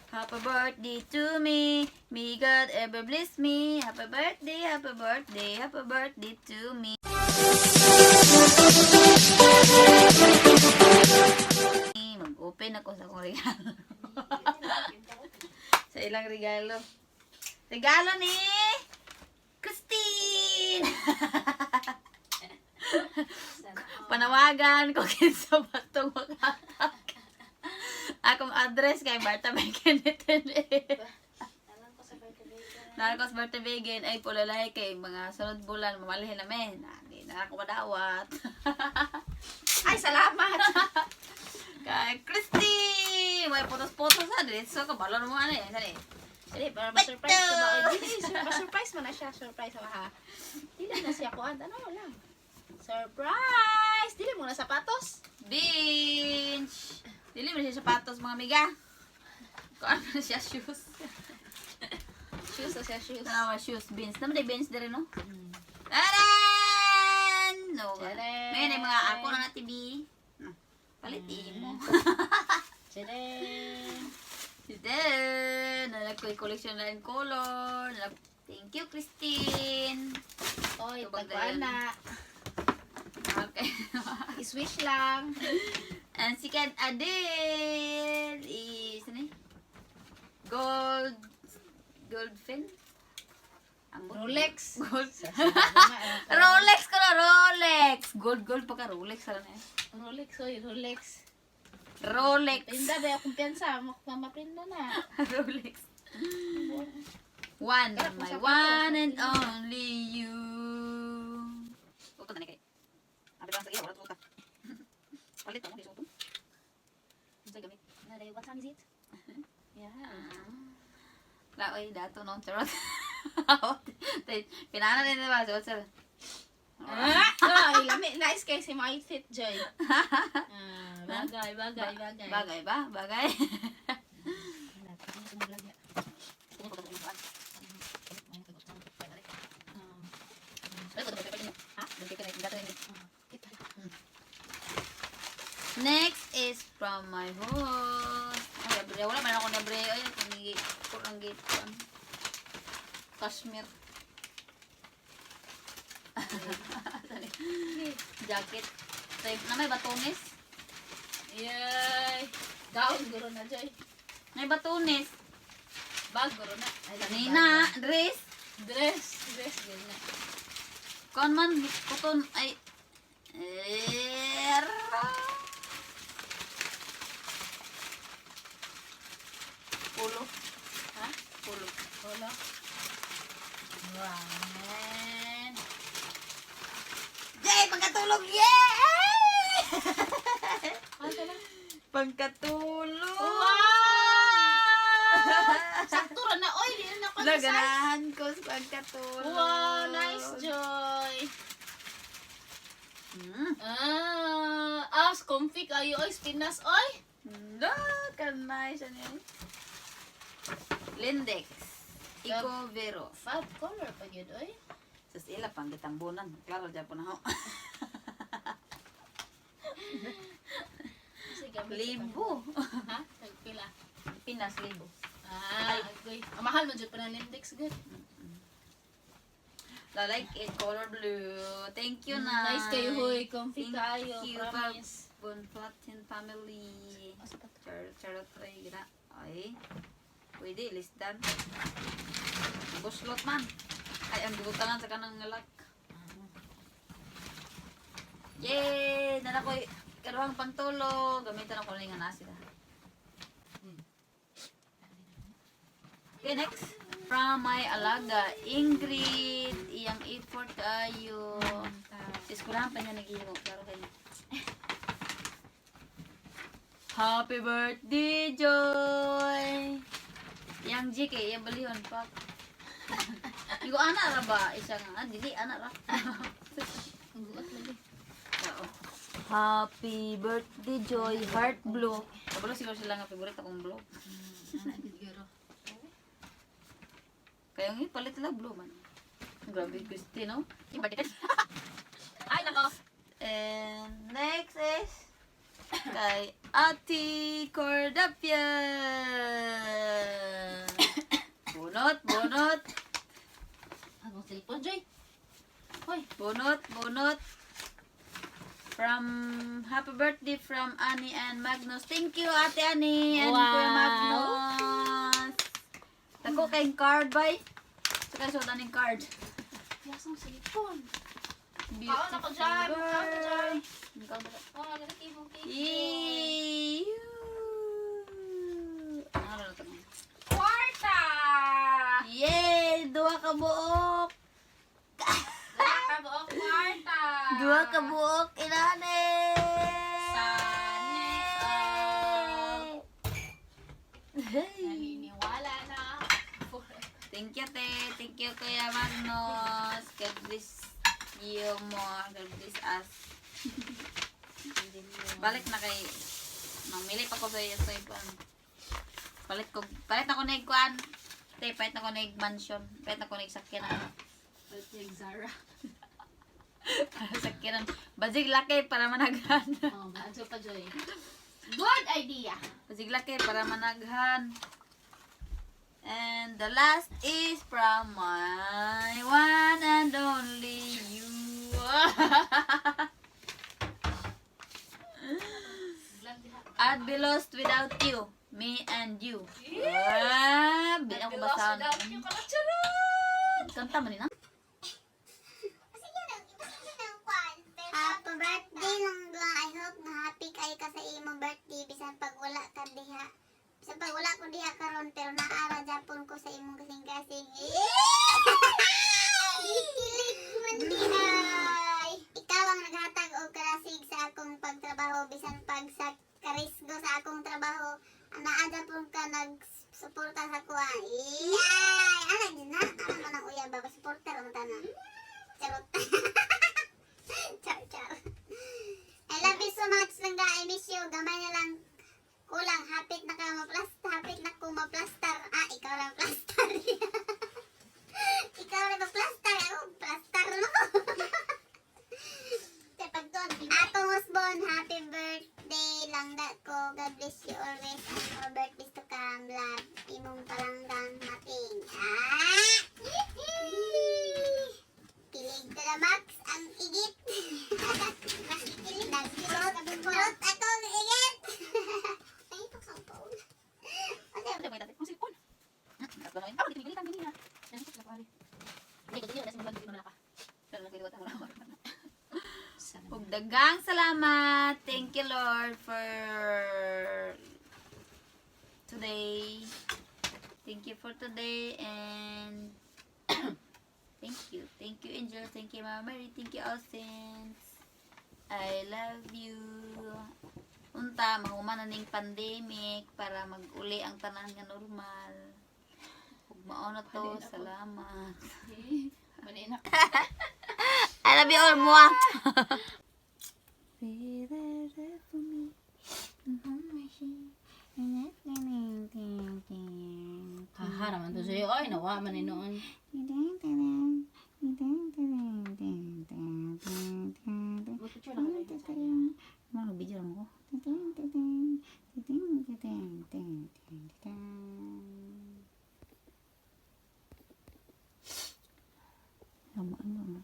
Happy birthday to me. May God ever bless me. Happy birthday, happy birthday, happy birthday to me. Mag-open ako sa akong regalo. Sa ilang regalo. Regalo ni Christine! Panawagan ko kinsa ba itong makatag. Akong address kay Barta Bacon. Alam ko sa birthday. Narcos Barta Bacon ay pulalay kay mga sunod bulan mamalihin namin. Na, di na ako madawat. Ay, salamat! Kay Christine! May putos-putos ha. Diretso ka. Balon mo ano eh. Sali. Dili, para ma-surprise ka ba? Oy, dili, ma-surprise mo na siya. Surprise ba ha? Dili na siya kuan. Ano lang? Surprise! Dili mo na sapatos. Binge! Dili mo siya sapatos, mga amiga. Kung ano na siya shoes. Shoes na siya, shoes. Ano naman shoes? Beans. Naman day beans diri no? Taran! No. Taran! May na mga ako na na TV. No. Palit mo. Tcharan! Then, nalag ko yung collection na in color. Thank you, Christine. Oy, Tubag tagwaan na. Okay. I-swish lang. And si Ken Adele is, ano eh? Gold fin? Ambot. Rolex. Gold. Rolex ko na, Rolex! Gold, gold pa ka, Rolex. Ano na eh? Rolex, oy, Rolex. Rolex. Pinda ba, kumpiyansa. Mapinda na. Rolex. One, Kaya kung my sa one and only you. Uto na ni kay. Abi pa sa iya, wala tuta. Palit mo, di suto. Unsay gamit? Naday, what time is it? Yeah. La oy, dato no, charot. Pinana rin diba? So, sir. Ah, oy, lami. Nice kay si my fit, Joy. Ah, bagay, bagay, bagay. Bagay ba? Bagay. Next is from my host. Ay, abre. Wala man ako nabre. Ay, kung kurang gate. Kashmir. Jacket. Type na may batones. Yay! Gown guro na, Joy. May batones. Bag guro na. Ay, Kanina, dress. Dress. Dress guro na. Kuan man, kuton, ay. Eh, Pulo. Ha? Pulo. Polo. Wow, man. Yay! Pagkatulog! Yay! Ano na? Pagkatulog! Wow! Sakto ra na. Oy, di na ko Wala, na size. ganahan ko sa pagkatulog. Wow, nice, Joy. Ah, as comfy kayo oy, Pinas oy. No, kanay siya niya. Lindex. Eco Vero. Fab color pa gyud oy. Sus ila pang gitambunan. Klaro dyan po na ho. Kasi gamit sa Libo. Ha? Tagpila. Pinas, libo. Ah, agoy. Ang mahal man jud pa ng Lindex gud. I like it. Color blue. Thank you na. Nice kayo hoy, comfy Thank kayo, you, promise. Bonplatin family. Charot, charot. Ay, gina. Ay. Pwede, lisdan. Buslot man. Ay, ang gibutangan sa kanang ngalak. Yay! Nana ko, karuhang pangtulog. Gamitan ako nga na sila. Okay, next. From my alaga, Ingrid. Iyang effort kayo. Sa eskwelahan pa niya naghihimo. Klaro kayo. Happy birthday, Joy! Yang GK, yang balihon pa. Igo ana ra ba? Isa nga, ah, dili ana ra. Ang guot lagi. Oo. Happy birthday, Joy. Heart blue. Kabalo siguro sila nga favorite akong blue. Ana gid guro. Kaya nga palit lang blue man. Grabe, Christy, no? Yung birthday. Ay nako. And next is kay Ate Cordapia. Cellphone, Joy. Hoy. Bunot, bunot. From happy birthday from Annie and Magnus. Thank you, Ate Annie and Kuya Magnus. Dako kayong card, bay. Saka suot aning card. Yasang cellphone. Beautiful Kaon ako dyan. Kaon ko dyan. Kaon ako. Oh, lalaki mong cake. Yay! Ano na to? Kwarta! Yay! Duha ka buok! Duha ka buok kwarta! Duha ka buok, inane! Sana all. Hey! Naniniwala na ako. Thank you, te. Thank you, Kuya Magnus. God bless you more. God bless us. Balik na kay mamili pa ko sa iyo sa iban. Palit ko, palit ako na kuan. Te, palit ako na mansion. Palit ako na sakyanan. Balik yung Zara. Para sakyanan. Basig laki para managhan. Oh, maadyo pa, Joy. Good idea! Basig laki para managhan. And the last is from my one and only you. I'd be lost without you. Me and you. Ah, di I'd ako be lost basahan. without you. Charot! Kanta man ni na. Happy birthday langga. I hope na happy kay ka sa imong birthday bisan pag wala ka diha. Bisan pag wala ko diha karon pero naara japon ko sa imong kasing-kasing. Kilig man dihay. Ikaw ang naghatag og kalasig sa akong pagtrabaho bisan pag sa karisgo sa akong trabaho. Naa japon ka nagsuporta sa kuha. Iyay! Ana gyud na. Ana man ang uyab ba supporter ang tanan. Charot. Char, char. I love you so much, Langga. I miss you. Gamay na lang. Kulang. Hapit na ka maplastar. Hapit na ko maplastar. Ah, ikaw lang plastar. Ikaw lang maplastar. Ako, plastar mo. Atong Usbon, happy birthday, Langga ko. God bless you always and more birthdays to come. Love, imong palanggang mating. Ah! Kilig to the max ang igit. Mas kilig. Nagkurot, kurot akong igit. Ay, ito ka po. Ang cellphone. Ah, dili dili na. Hindi ko dili na sa mga ka. Ug daghang salamat. Thank you, Lord, for today. Thank you for today and thank you. Thank you, Angel. Thank you, Mama Mary. Thank you, all saints. I love you. Unta, mahuman na ning pandemic para mag-uli ang tanan nga normal. Ug mao na to. Salamat. Maninak. I love you all, mua. Be there for me. Haha naman to sa'yo. Ay, nawa man ni noon. Mag-picture na ka rin. Mga video lang ko. Lamaan mo.